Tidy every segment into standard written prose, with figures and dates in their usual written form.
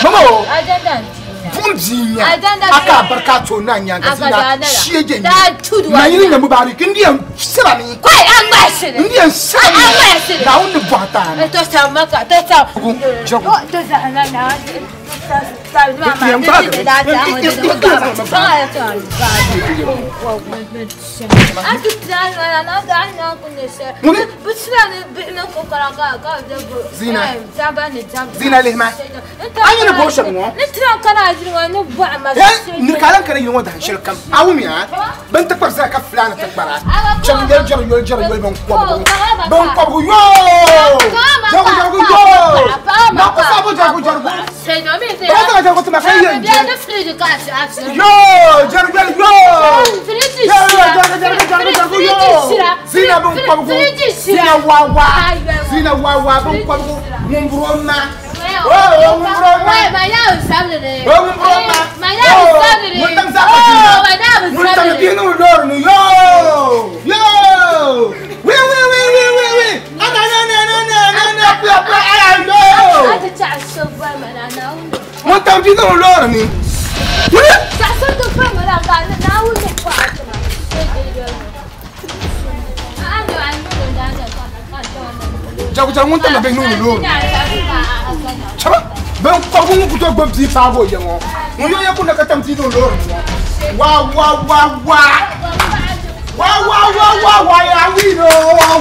Mama buɣum bia n-nyɛ a ka a barika ti o na nyaaŋa zina shee je Naayini nya mubarak n di yɛn sirami n di yɛn sirami Naawuni ni bɔɣi taani Zina Zina lihima a nyini bo shɛba ŋɔ niri ka a lan kana yili ŋɔ dahin shɛli kam a wumiya bɛn ti kpari zaa ka fulaani ti kpara cham yoli jɛri yoli jɛri yoli binkɔbigu binkɔbigu yoo jɛrigu jɛrigu yoo na ku sabu jɛrigu jɛrigu bɛ zaŋ jɛrigu ti ma ka yɛn jɛ yoo jɛri yoli yoo jɛri jɛri jɛri jɛrigu jɛrigu yoo zina binkɔbigu zina wawa zina wawa binkɔbigu ŋun buri o ma Jago ŋun tam bihi niŋdi loori chaba bin kɔbigu ŋun ku tooi gbubi bia paagi o ya ŋɔ ŋun yo ya kunna ka tam bia niŋ loori ni ŋɔ wa wa wa wa wa wa wa wa wa ya wino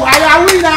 wa ya wina.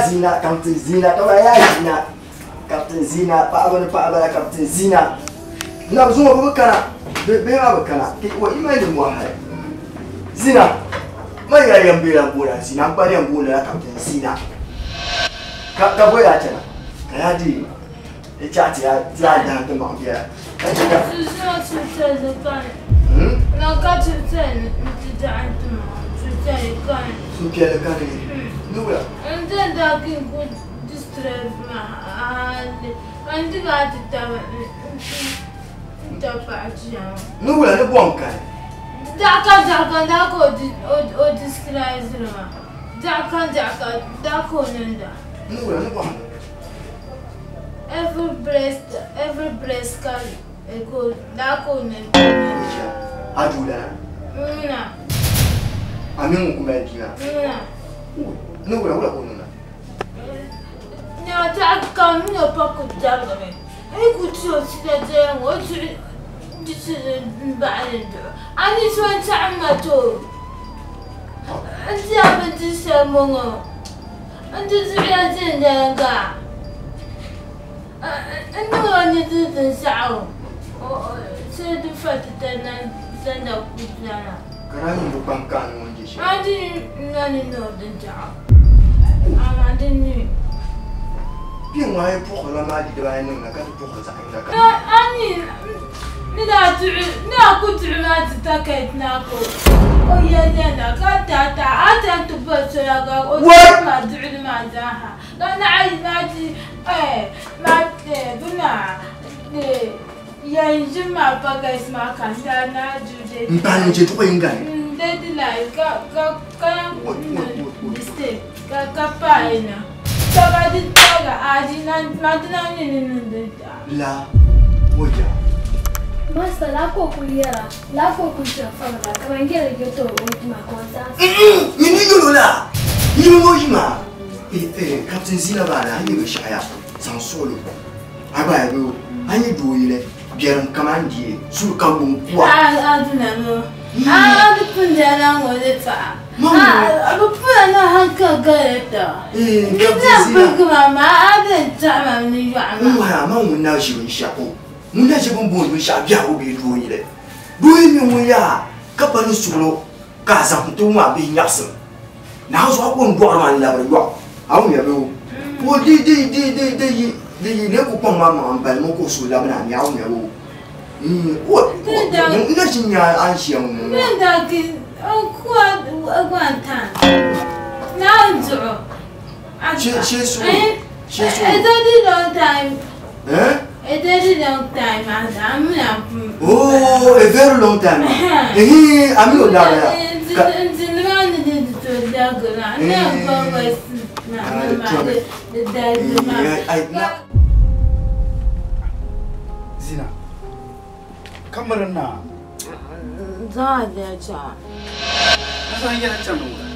Zina, Captain Zina, Zina, Captain Zina, Papa, Captain Zina. Zina, Zina, Ka boya chana. Ka ya di. E cha ti ya da ti ma bia. Ka ti ka. Na ka ti ten ti da ti ma. Ti ten kan. Su piele kan ni. Nuwa. And da kin ku distress ma. And ga ti ta ta pa ji. Nuwa ni bon kan. Da ka da ko o distress ma. Da ka da ko nda. Nuwa ni bon. Every breast can go that go ne. Adula. Nuna. Ami ngukuma dina. Nuna. Nuwa wala ko nuna. Na ta ka no pa ko jago me. Ai ku ti o ti de o ti di ti ba le do. Ani so ta ma to. Anti abin se mo ngo. Anti ti ya ti nda nga. أنا ضد ساعة سيد فاتت أنا كنت كرامي بكم كان وانجيش عندي ناني نود ساعة أنا عندي بين واي بوخ لا ما دي دبا نون كان بوخ زعما أني نا كنت ما تتكيت ناكو ويا أنا كنت أتا تبص يا ما دعي ما زاها أنا عايز ما إيه ما بنا يا جماعة بقى اسمع كان أنا جودي مبان جي تو ينغان دي لا كا كا كا مستي كا كا باينا تبا دي تاغا اجي نان ما تناني نن لا وجا Master, la ko kuyera, la ko kuja fama, kamangere yoto ultima kwanza. Ni ni yolo la. Ni mo yima. Eh Captain Zina ba la ni be shaya. San solo. Aba yo, ani do yile. Bieram kamandi, sul kambu kwa. Ah ah no. Ah punda na ngole ta. Ah punda na hanka gareta. Eh Captain Zina. Mama, ah ta ma ni yo ama. Wa ma mun na shi bin shako. Mun na shi bin bon sha biya o bi do yile. Do yi mi ya ka pa ni solo ka za to ma bi nyasin. Na zo ko ndo ma la ba yo. Awu ya be o. O di di di di di di ne ko pon ma ma ba mo ko so la ba na mi awu ya o. O na shi nya an shi mu. Min da ki o ko agwan tan. Na nzo. She so. She so. A very long time. Eh? A very long time, I'm not. Oh, a very long time. Eh, I'm not there. Zina, kamar na. Za da cha. Ka san yana can wura.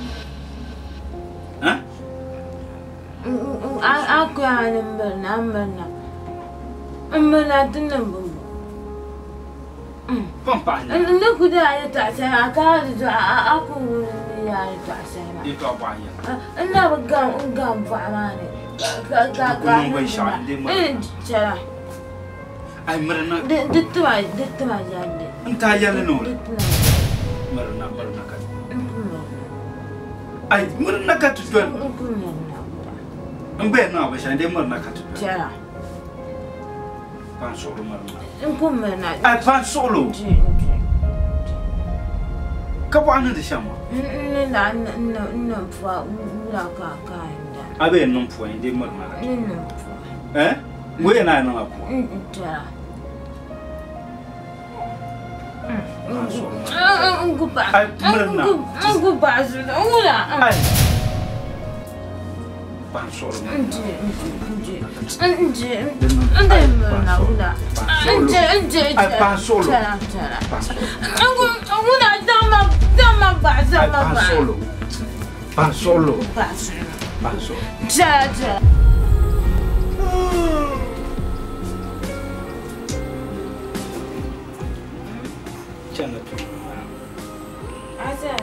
Ha? Akwai hannun murna tunan bubu. Pampa ne. Ne ku da ya ta sai aka da a aku ya ta sai ma. Ito ba ya. Ina ba ga ga ba ma ne. Ga ga ga. Kun bai sha inde ma. Eh, jara. Ai murna. Dittu ma ya ne. In ta yalla no. Murna ka. Ai murna ka tu don. In bai na ba sha inde murna ka tu. Jara. Pan solo murna. Murna. Ai pan solo. Ka ba nan da shama. Ni na na fa wura ka ka inda. Abe nan fu inde murna ka. Ni nan fu. Eh? Ngwe na nan apu. Jara. Ngu ba. Ai murna. Ngu ba su wura. Ai. Pan solo. Nje. Nje. Ai pan solo. Jara. Ngu na dama ba dama ba. Pan solo. Pan solo. Pan solo. Jara. Chana tu. Asa.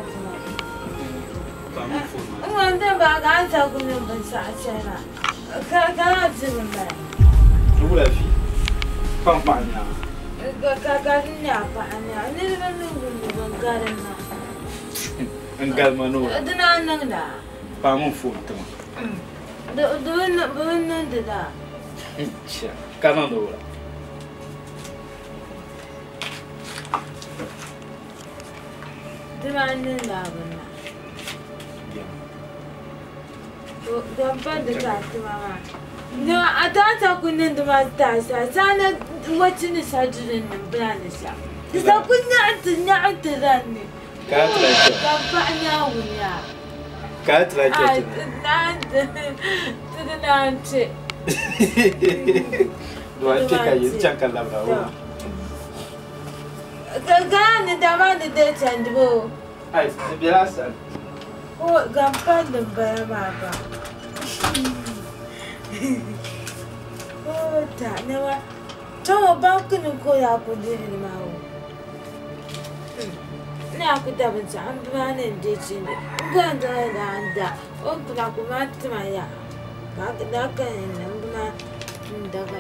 Wanda ba ga ta gurin ban sa chana. Ka ka ji ba. Wula fi. Pan pa nya. Ga ka ga nya pa nya. Ni ban gurin ban garin na. An galma no. Dina nan da. Pa mun fo tuma. Di bi niŋdi daa. Ka niŋdi wula? Di maa niŋdi a bini maa. Gam pa di ka tima maa. No, a ta ku niŋdi ma taasa, saa na wachi ni sa duri nim bila ni sa. Di sa ku nyaɣi ti ranni. Ka ti la kpɛ. Ka paɣa nyaawuni yaa. Ka ti la kpɛ ti. Naan ti di naan kpɛ. Do a kpɛ ka yi chaŋ ka labira o. Ka gaa ni dama ni dee chandi bo. Ai, di bela sani. O gam pa din bala maa ba. O ta nema chaŋ o banki ni ka o yaa ku dihili maa o. Ni a ku dabi n-chaŋ m bi maa ni n-dee chindi. N gba n daa daa n da o pina ku maa tima yaa. Ka daa ka n bi maa n daga.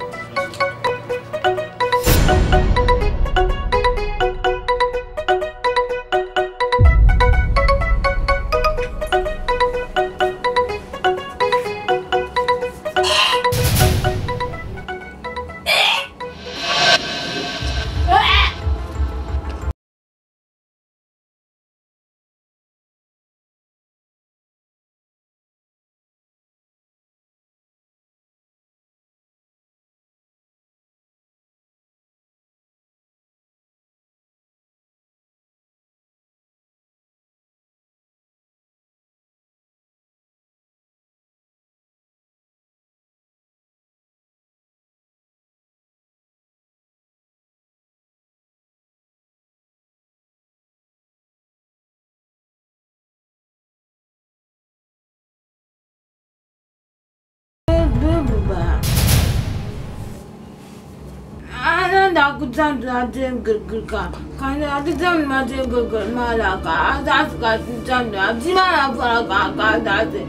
Da ku zaŋ na din girgir ka ka na di zaŋ ma din girgir ma la ka a zaɣ ka zaŋ na di ma na fara ka ka da ti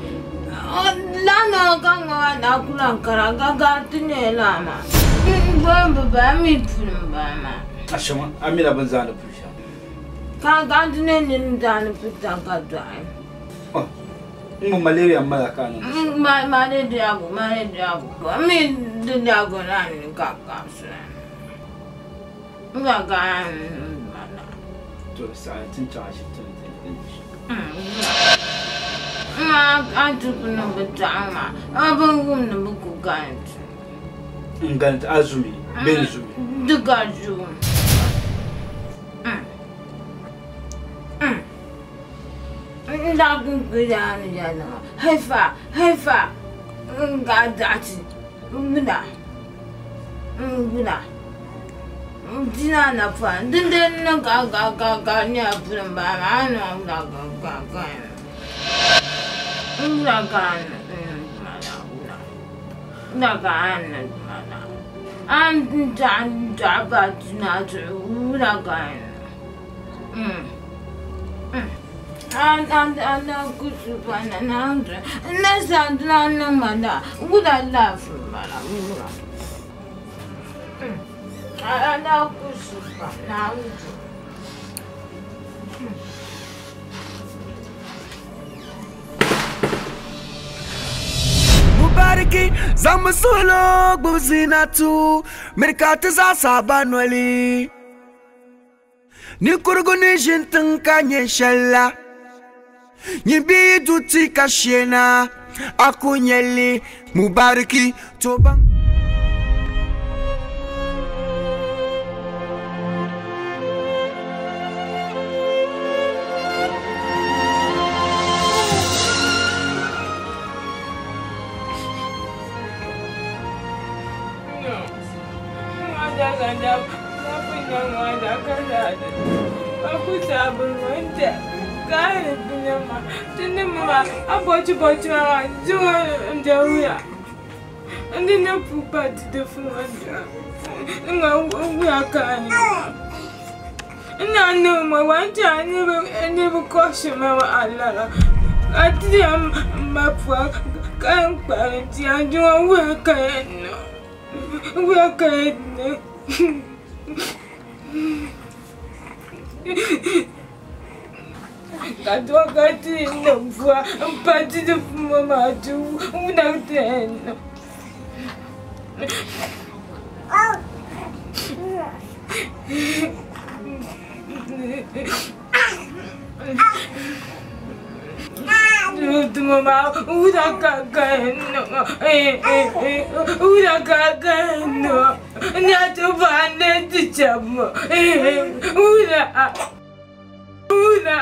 la na ka ŋa na ku lan kara ga ga ti ne la ma ba ba ba mi pun ba ma ashama amina ban zaani pun sham ka ga di ne ni zaani pun ta ka dɔɣi oh n malaria ma la ka na ma ma ne diago ma ne diago mi di diago na ni ka ka sa nga ga na to sa tin cha shi tin tin ma a tu ku na bu ta ma a ban gum na bu ku ga n ga azumi ben zumi du ga ju nda ku ku ya ni ya na haifa haifa nga da ti nguna nguna Dina na pa, din din na ga ga ga ga ni a pun ba ma na ga ga ga ga. Ga ga na na na ga na na. An da da ba na ju na ga. An an an na ku su pa na na na sa na na ma na u da la fu ma la u la. Ana kusupa na uju. Mubariki zamusolo gbubzinatu mirkati za sabanoli. Ni kurugu ni jintin ka nye shella. Ni bi duti ka shena akunyeli mubariki tobang. Bochi ma juwa ndawuya ndi na pupa ti de fu nga wuya ka ni na no ma wanja ni ni bu koshi ma alala ati am ma pua ka n pa ti juwa wuya ka no wuya ka ni Ka dɔga ti niŋ bua n pa ti di fuma maa ti wuna ti yɛn niŋ. Tuma maa wuna ka ka yɛn niŋ wuna ka ka yɛn niŋ nya ti bahi ne ti chɛbu wuna wuna.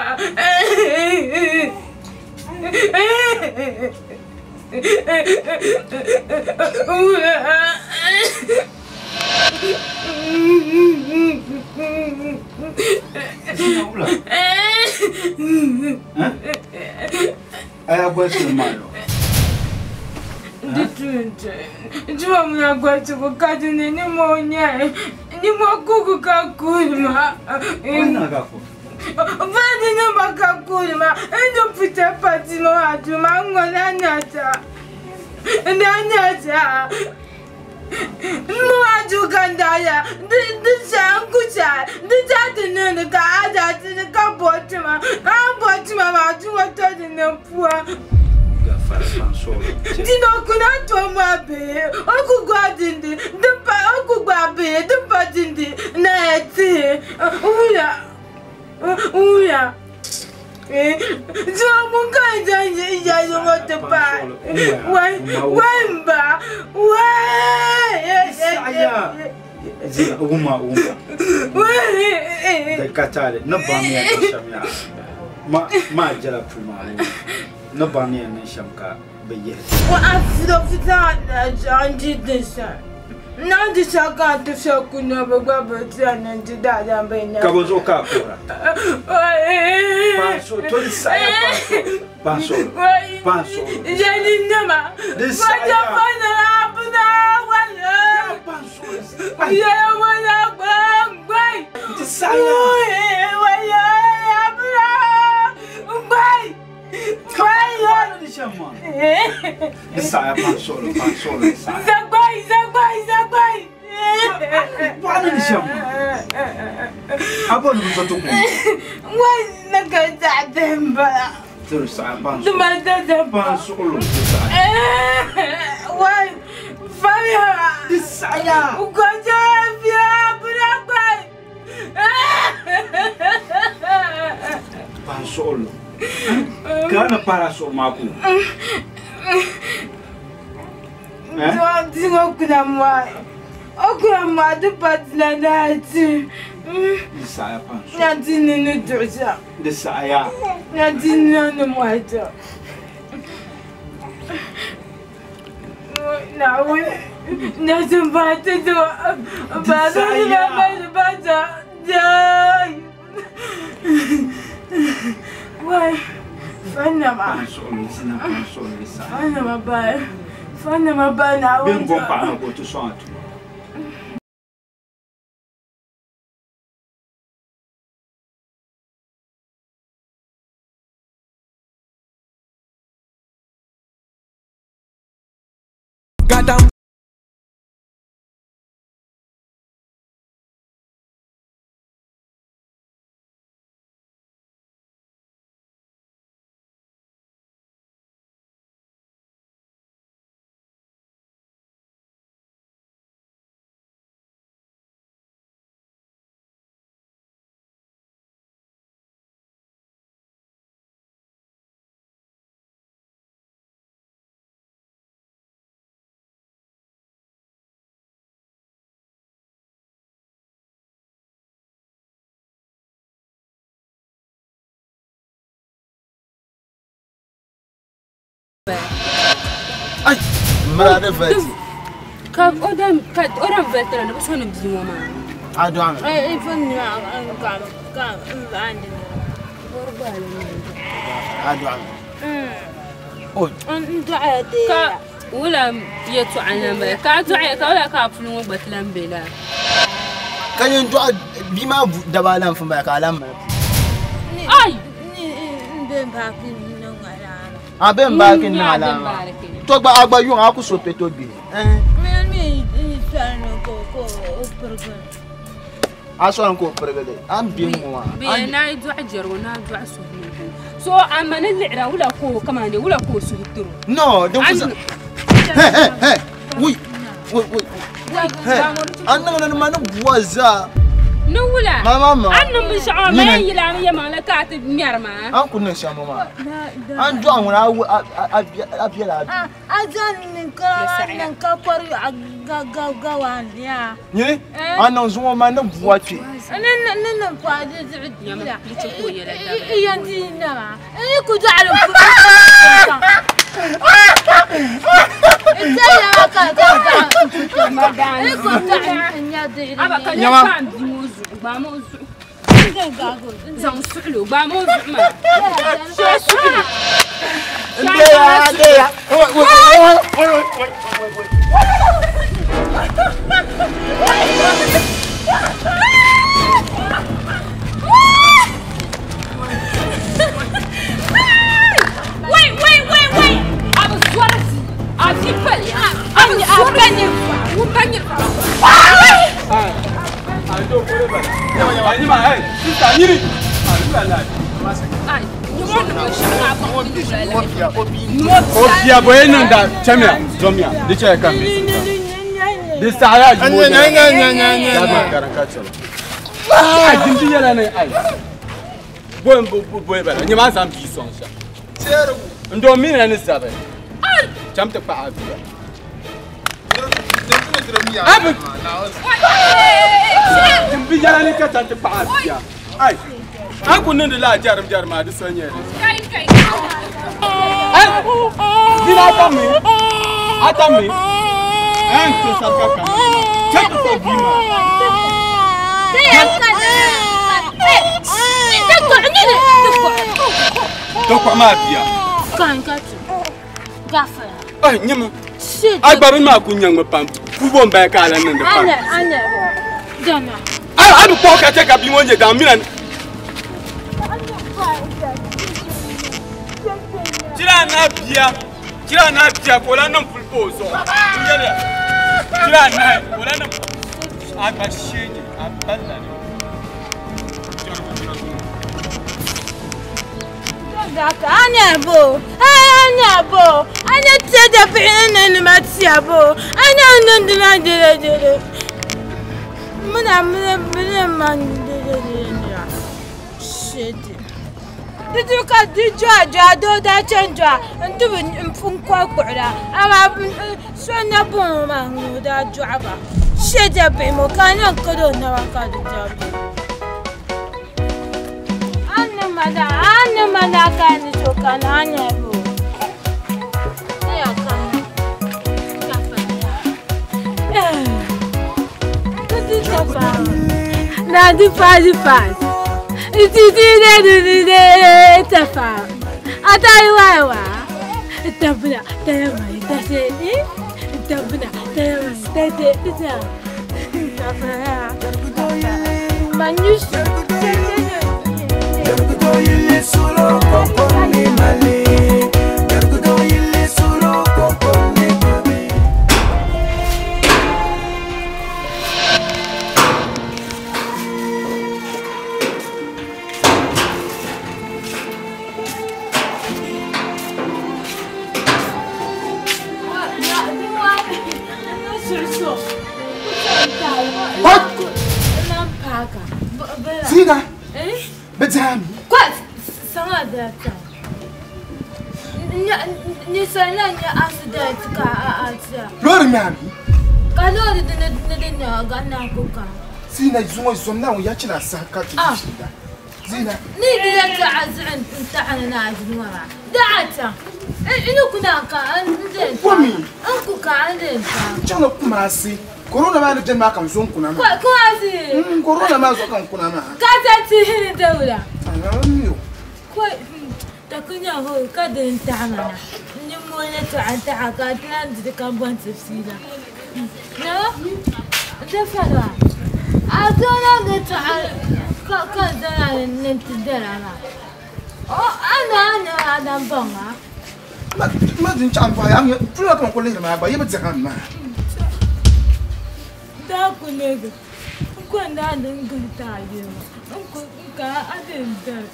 Aya gwasi malo. Juma muna gwasi ko kadine ni mo nya ni mo kuku ka kulma. Wana ka ko. Vadi ni ma ka kulma. Ndo pita pati mo aduma ngola nyata. Nda nyata. Mo aju kandaya. Ndi changu cha. Ndi chati ni ka aja ti ka botima. Ka botima ma ju to di ne pua. Dino kuna to ma be. Okugwa dindi. Dimpa okugwa be. Dimpa dindi. Na eti. Uya. Uya. Juma mun kan jan ya yo te pa. Wai wai mba. Wai. Saya. Zina uma uma. Wai. Da katale na ba mi ya shamya. Ma ma jara puma. Na ba mi ya shamka baye. Wa afro fita na janji disa. Na di saka te shaku na bagba bata na di da da bai na. Ka bozo ka kora. Paso to di saya paso. Paso. Jani nama. Di saya. Wa na abuna wa na. Paso. Ya wa na gba gba. Di saya. Wa ya abuna gba. Gba ya. Di shama. Di saya paso paso di saya. Zagbai zagbai zagbai. Bwana ni shama. Abo ni mtoto ku. Wa na ka ta demba. Turu saya paso. Duma da da Paso lo di saya. Wa fire. Di saya. Ugoja bia bula gbai. Paso lo. Kana para so maku. Eh? Dingo kuna mwa. Okuna mwa du patla na ti. Di saya paso. Na ti ni ni doja. Di saya. Na ti ni ni mwa to. Na we na zumba te do. Ba do ba ba ba da. Da. Wai. Fana ma. Paso lo zina paso di saya. Fana ma ba. Fana ma ba na we. Ben bon pa na ko to so atu. Goddamn. Ay, mara vati. Ka odam ka odam vetera na so no bi mo ma. Ado an. Eh fon ni ma ka ka andi. Ado an. Oh. Ka wala yetu anamba ka du'a ka wala ka fulu batlan bela. Kan yin du'a bi ma dabalan fun ba ka alam. Ay. Ni ben ba kin no ngala. A ben ba kin na alama. To gba agba yun a ku so pe to bi. Mi mi ni sa no ko ko o pergun. A sɔrɔ ko pirigili an bi ŋɔ maa. Bɛ na yi dɔɣi jɛrigu na dɔɣi suhu. So a ma ni liɣira wula ko kama ne wula ko suhu tiro. No, din kusa. Hey hey hey. Wui. Wui wui. Hey. An niŋ ni ma ni buwa zaa. Ni wula. Ma ma ma. An niŋ binshaɣu ma yɛn yila mi yɛmaŋ la ka a ti ŋmɛri maa. An ku niŋ shɛm maa. An dɔɣi ŋuna a biɛla a bi. A zaŋ niŋ ka niŋ ka kɔri ga ga ga waan ya. Nyini an niŋ zuŋɔ ma ni buwa kpe. Ni ni niŋ pa di zuɣu yila. Iyan di na ma. Ni ku dɔɣili ku. Nyama. Zaŋ suɣulo gbaami o zuɣu maa. Shee suɣulo. Ndeya ndeya. Wait wait wait wait. A bi zɔri zi. A vi pali. A bi zɔri zi. Ŋun pa nyiri fa. O biya boye niŋda chamiya zomiya di chaya ka mi di saɣaya jumo ai dindi yɛla ni ai boye boye bala nyɛ maa zaŋ bia sɔŋ shɛm n doo mi na ni zabi cham ti kpaɣa bia abi dimbi yɛla ni ka cham ti kpaɣa bia ai an ku niŋdi laa jarim jarim maa di so nyɛ di ai dina ata mi an ti saraka kam cham ti kpaɣa bia maa. Dɔkɔ maa bia. Ai nyɛma a gba bini maa ku nyaŋmi pam kubo n bala ka a lan niŋdi pam. A bi kpuɣi ka chɛ ka bia ŋɔ nyɛ daŋ mina. Chira na bia ka o lan niŋ puli pa o zuɣu. N yɛliya chira anahi ka o lan niŋ a gba shee nyɛ a balla ni. Anya bo, anya bo, anya tiada bihi ni ma tia bo, anya niŋdi na dere dere. Muna muna muna ma dere dere ya. Shit. Didi ka di jwa jwa do da chen jwa, ndu bi nfun kwa kpura. Ama so na bo ma ngu da jwa ba. Shit bihi mo ka na kodo na wa ka di jwa. Anya mana ka ni choka na anya bo. Ya ka. Ka fa ya. Kuti ka fa. Na di fa di fa. Ti ti de di di de ta fa. Ata wa wa. Ta buna ta ya ma ta se ni. Ta buna ta ya ma ta te ta. Ta fa ya. Manyush. Zina. Bedzami. Kwa sanga data. Ni sana ni accident ka a. Lori mami. Ka lori de ne ne ga na kuka. Zina zungo zomna o yachi na saka ti shida. Zina. Ni di ta azan ta ana na azmara. Data. Inu kuna ka an de. Kwami. An ku ka an de. Chano kumasi. Corona ma ne ma kan zon kuna ma. Ko asi. Corona ma zo kan kuna ma. Ka ta ti ni dawla. Ayo. Ko ta kunya ho ka din ta mana. Ni mo ne to an ta ka tan di kan bon tafsila. No? Da fara. A to na ga ta ka ka da ne ti dara ma. Oh ana ana ana bonga. Ma ma din cha ba ya pula kan ko le ma ba ye ba tsa ma. Da kunego. N ko na din gili taa yɛma n ko ka a din dari.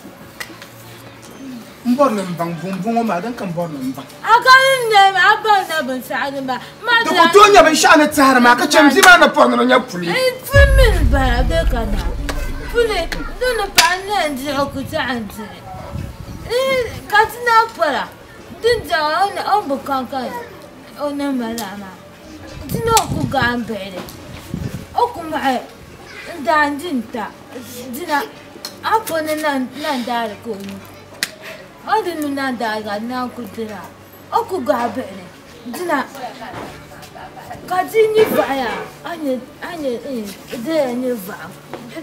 N bɔri ni n baŋ buŋbuŋ maa din ka n bɔri ni n baŋ. A ka ni nɛma a baŋ na binshaɣu din ba. Di ku tooi nyɛ binshaɣu ni tɛhiri maa ka chɛm bia maa ni pɔri ni di nyɛ puli. Puli mi ni bala bee ka na puli din ni paɣa n na diɣi ku taɣi n diɣi ka ti naan pɔra din diɣi o ni bi kankan o ni mali maa di na o ku gaai n bihili o ku maɣi n daa n di n ta dina a po ni nan daari ka o nyu o di nu nan daari ka naan ku dira o ku gaai bihili dina ka di nyɛ vaɣaya a nyɛ diya nyɛ vaɣa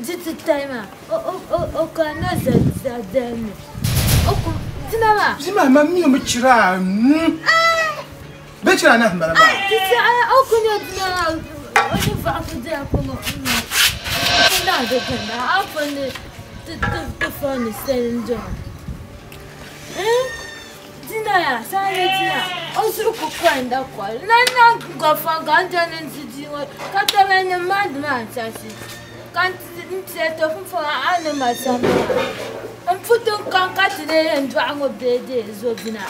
di titali maa o ka na za dali o ku dina maa. Bia maa ma mi o mi chira anu bɛ chira anahi n bala maa. Titi o ku nyɛ dina maa o nyɛ vaɣa ku dira ku ŋɔ ku naa di ginda a fo ni ti fo ni sali n dɔŋ dina ya saale dina o zuɣu ku kɔnda kɔli na na gɔfɔn ka n dɔni n di di ŋɔ ka taba ni mandi maa n chasi ka n tiɛ to funfɔn a ni ma sam maa n puti n kan ka ti lee yɛn dɔɣi ŋɔ bee dee zo dina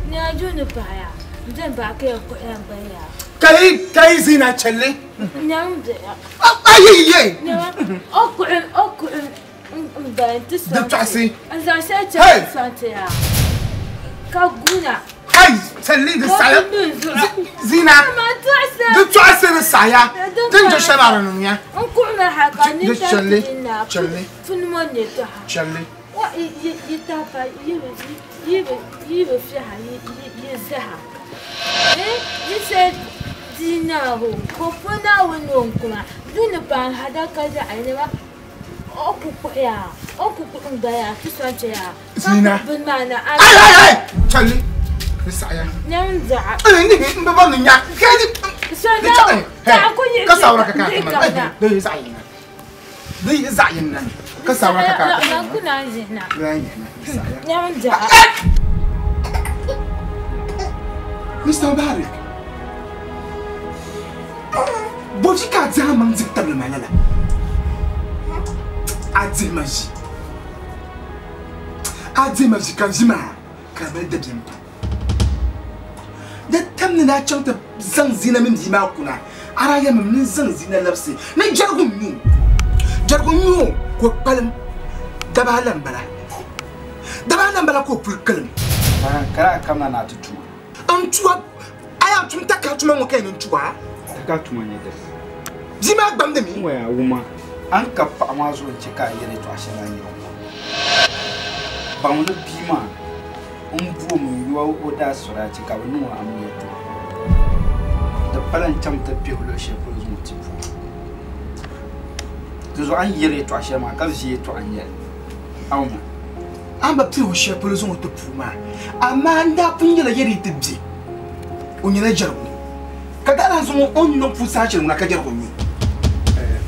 nyaaju ni paɣaya n bɛn baɣa ka yɛn kuɣi yɛn gbaya yaa. Kai zina challi. Nyam biɛya. Ayi ye. O kuɣi n bayan ti sɔŋ. Di tɔɣisi. N zaŋ shɛli chɛli sɔŋ ti yaa ka guna. Kai challi di saɣaya. Zina. Di tɔɣisi di saɣaya. Din jɛ shɛli maa di niŋ ya. N kuɣi mi ha ka ni ta ti na puni mo nyɛ tɔha. Challi. Wa yi tapa yi bi fiɛha yi zaha. Yi shɛli dinaho ko puna wani kuma duni pan hada ka zaɣa ne ba o ku kuɣiya o ku kuɣi n gaya ti sɔnche ya Zina bin maa na ay ay ay challi ni saɣaya nyam zaɣa ni n bi bɔri ni nya ka sawara ka kaa di yi zaɣa yina di yi zaɣa yina ka sawara ka kaa na ku na zina nyam zaɣa. Mr. Mubarak Boji ka dihi maŋ dibi tabili ma lala a dihi ma ʒi a dihi ma ʒi ka ʒi maa ka di mali dabiɛm pam di tam ni daa chaŋ ti zaŋ zina mini bia maa kuna a daa yɛlimi ni n zaŋ zina labisi ni jɛrigu n nyu jɛrigu n nyu ka o kpalim dabaa la n bala dabaa la n bala ka o puli kalim. Kara kamna na ti tuma. N tuwa a yaa tum takara tuma ŋɔ ka yɛn ni n tuwa. Taka tuma nyɛ dini. Bia maa gbamdi mi. N waya wuma an ka paɣa maa zuɣu n chɛ ka a yɛli yɛltɔɣa shɛli a yɛli ŋɔ baŋ ni bia maa n boom n yo o daa sɔra chɛ ka bi niŋ o amiliya tuma di pala n chaŋ ti pihi luɣu shɛli polo zaŋ ti puuni di zuɣu a ni yɛli yɛltɔɣa shɛli maa ka ʒi yɛltɔɣa n nyɛli awuma. A ni bi pihi o shɛli polo zaŋ o ti puu maa amaa n daa pun nyɛla yɛli ti bɛ o nyɛla jɛrigu ka daa lahi zaŋ o ni niŋ puu saha shɛli ŋuna ka jɛrigu nyu.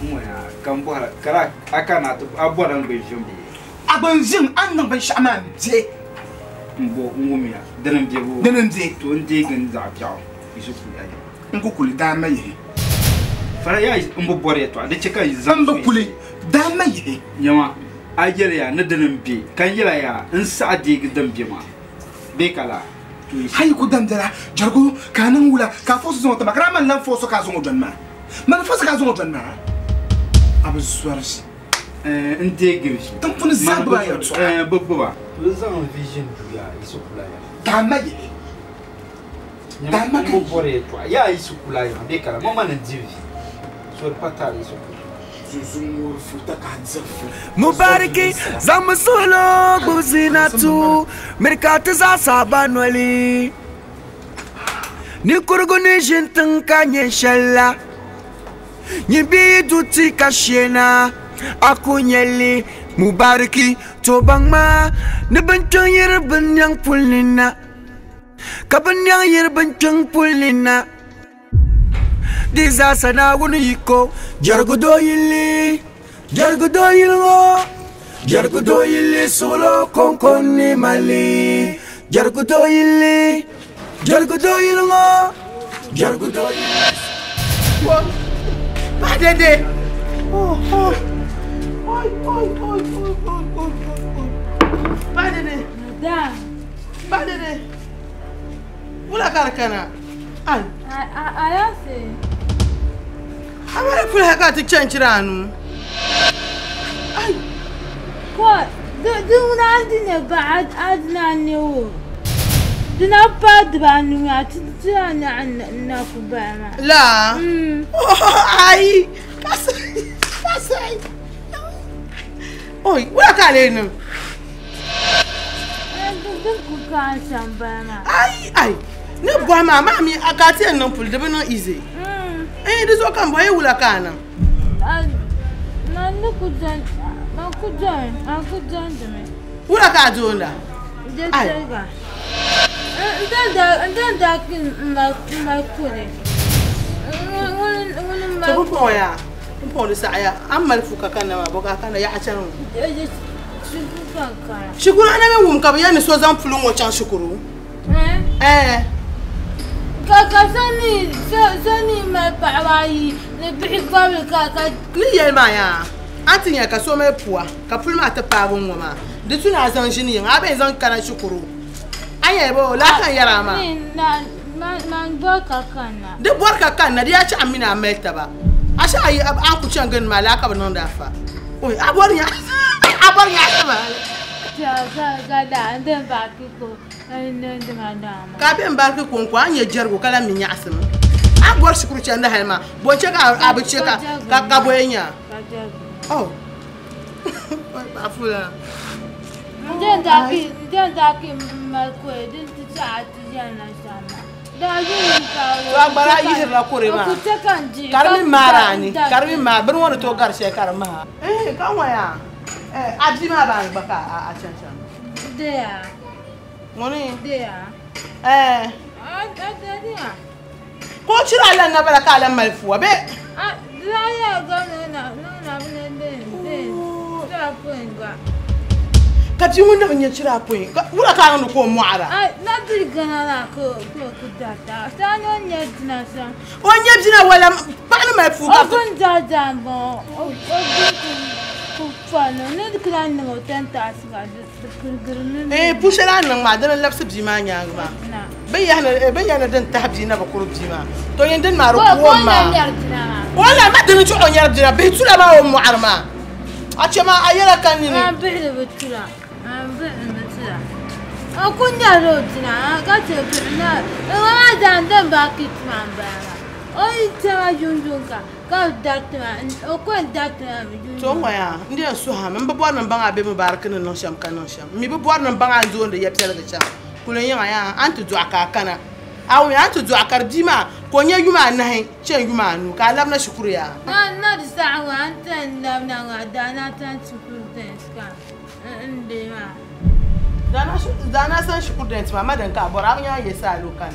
N waya ka n bɔhira kara a kana a bɔra n gba ʒim bee. A gba n ʒim a ni niŋ binshaɣu maa n bɛ. N bo n wumiya dini n bɛ bo. Dini n bɛ. To n deegi n zaɣa biɛɣu yi kuli a n ku kuli daa ma yihi. Fara yaa n bi bɔri yɛltɔɣa di chɛ ka n zaŋ. N bi kuli daa ma yihi. Nyɛma a yɛli yaa ni dini n bɛ ka n yɛla yaa n saɣa deegi din bɛ maa bee ka laa. Hayi ku damdala jɛrigu ka a niŋ wula ka a fɔsi zaŋ o tama ka daa mani lan fɔsi ka a zaŋ o dɔni maa mani fɔsi ka a zaŋ o dɔni maa a bi zɔri ʒi. N deegi ʒi. Tiŋ puuni zaa gbubi a yɛltɔɣa. Bi gbuba. N zaŋ vision duya yi sukula ya. Daa ma yihi. Daa ma ka. N bi bɔri yɛltɔɣa yaa yi sukula ya bee ka la ma mani di vi so di pa taali yi sukula. Mubariki zaŋmi suhilo gbubi zina tu miri ka ti zaa saba noli ninkurigu ni ʒini tiŋ ka nyɛ shɛli la nyin bi yi du ti ka sheena a ku nyɛli Mubariki to baŋ maa ni binkpiŋ yiri binniɛŋ puli na ka binniɛŋ yiri binkpiŋ puli na di zaa Naawuni yiko jɛrigu doo yilli jɛrigu doo yili ŋɔ jɛrigu doo yilli suɣulo kɔŋko ni mali jɛrigu doo yilli jɛrigu doo yili ŋɔ jɛrigu doo yilli. Ba dede. Oh oh. Oi oi oi oi oi oi oi. Ba dede. Madam. Ba dede. Wula karkana. Ai. Ayase. Amara pula ka ti chanchiranu. Ai. Ko duna dine ba adna ne wo. Duna pa dibanu ma ti na na ku ba ma. La. Ai. Kasai. Kasai. Oi, wula ka le nu. Ai ai. Ne bo ma ma mi akati en non pul de no easy. Eh di so kan boy wula kana. Na ni ku jan ma ku jan ma ku jan de me. Wula ka jonda. Ai. Nda da kin ma ma ku ne. To po ya. Po di sa ya amal fuka kana ma boka kana ya achan. Shukuru ana me wum ka ya ni so zan pulun wo chan shukuru. Eh? Eh. Kaka sani sani ma pawayi ne bi ko kaka ni yel ma ya. Anti nya ka so me puwa ka pul ma ta pa gon ma. Di tuna zan jini yin abe zan kana shukuru. Anya bo la kan yara ma. Ni na ma bo kaka na. Di bor kaka na di ya ci amina melta ba. Asha ayi an ku chan gan ma la ka ba non da fa. Oi abor nya abor nya ba. Ja ga ga da den ba ki ko. Ka be mbarki ko ko anya jergo kala mi nyaasim a gor shukuru chanda halma bon cheka abu cheka ka ka boyenya oh ba fula den da ki ma ko den ti ta ti yana sama da yi ka wa bara yihir la kore ma karmi marani karmi ma bin wona to gar she karma eh kan waya eh abji ma ba ba ka a chan chan de ya Moni. Dear. Eh. Ah, Ko chira la na bara ka la malfu be. Ah, la ya ga na na na ne ne ne. Ta point ga. Ka ti wona nya chira point. Wura ka no ko muara. Ah, na diri gana la ko ko ku da ta. Sa no nya dina sa. O nya dina wala pa no malfu ka. O kun da da bon. O ku fa no ne kula ni mo tenta asga de Eh pushela nan ma dan lapsi bi ma nyang ma. Be ya na dan tahbi na ba kuru bi ma. To yin din ma ru ko ma. Wala ma din chu on yar dina be tula ma o muar ma. A che ma ayela kan ni. An bi be tula. An bi be tula. O kun ya ro dina ka te bi na. Wa dan dan ba kit ma ba. O yi te ma junjun ka. Ka dat ma o kun dat ma junjun. To waya ndi so ha man ba bor nan banga be mubarak nan non sham kan non sham. Mi ba bor nan banga zo nda ya pel ga cham. Kulun yin aya an tu du'a ka kana. Awu ya tu du'a kar bima ko nya yuma nahi chen yuma nu ka labna shukuru ya. Na na di sa wa an tan labna wa da na tan shukuru den ska. Inde ma. Dana san shukuru den ma madan ka bor abnya yesa lo kan.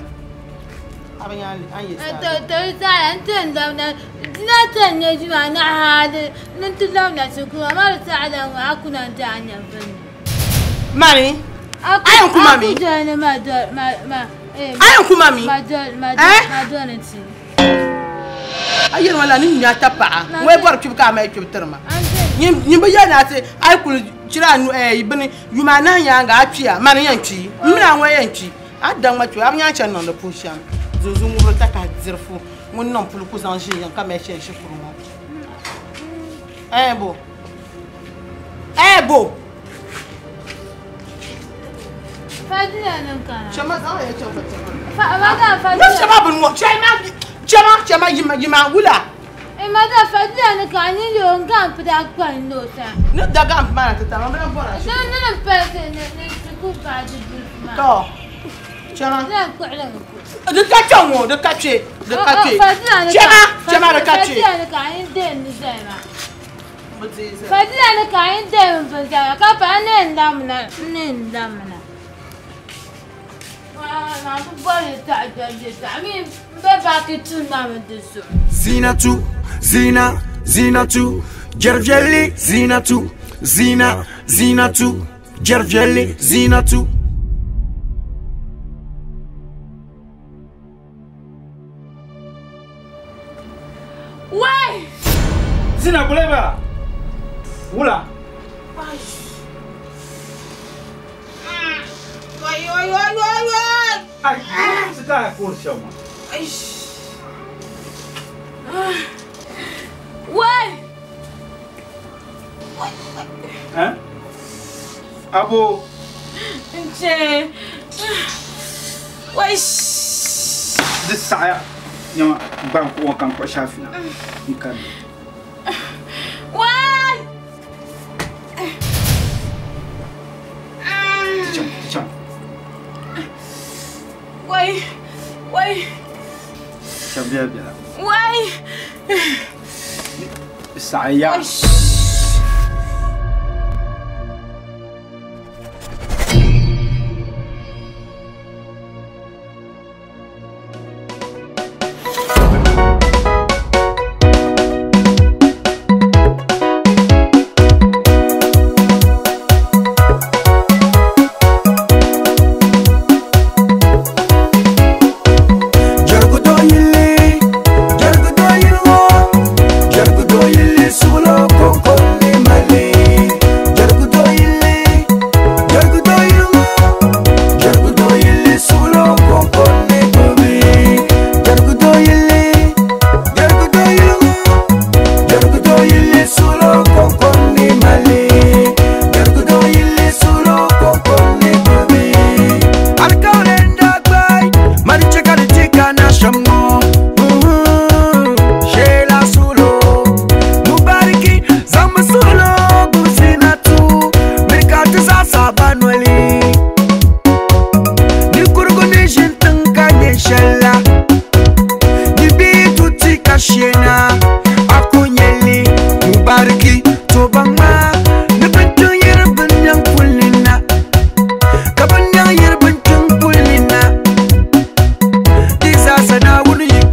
Abnya an yesa. To to sa an tan labna dina tan ne juma na ha de nan tu labna shukuru ma sa da wa akuna da anya fanni. Mani ayan kuma mi. Ayan kuma mi. Ma do ma ti. Ayan wala ni nya ta pa. We bor tub ka ma tub terma. Ni bi ya na ti ay kul chira nu eh ibini yuma na nya nga apia ma ni yan chi. Mina nwa yan chi. Adan ma tu am nya chan non de pusham. Zuzu ngubro ta ka zirfu. Ngun non pul ku zanji yan ka me chen shukuru mo. Eh bo. Eh bo. Fadila nan kana. Chama za ya chama chama. Fa ma da fadila. Na chama bun mo chama chama chama yima yima wula. E ma da fadila nan ka ni yo ngan pda kpan no sa. Ni da ga ma na tata ma bana bora. Na na na pa ne ne ku pa di bul ma. To. Chama. Na ku la ku. De ka chamo de ka che de ka che. Chama chama de ka che. Fadila nan ka ni den ni sai ma. Fadila nan ka ni den ba sa ka pa ne ndam na ne ndam na. Zinatu, Zina, Zinatu, Jervieli, Zinatu, Zina, Zinatu, Jervieli, Zinatu. Wai! Zina kuleba. Wula. Wai wai wai wai wai. Ai, sika ko shama. Ai. Wai! Eh? Abo. Nche. Wai. This saya. Nyama ban ko kan ko shafina. Nkan. Wai! Ticham, ticham. Wai. Wai. Shabia bia. Wai. Saya.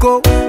Go.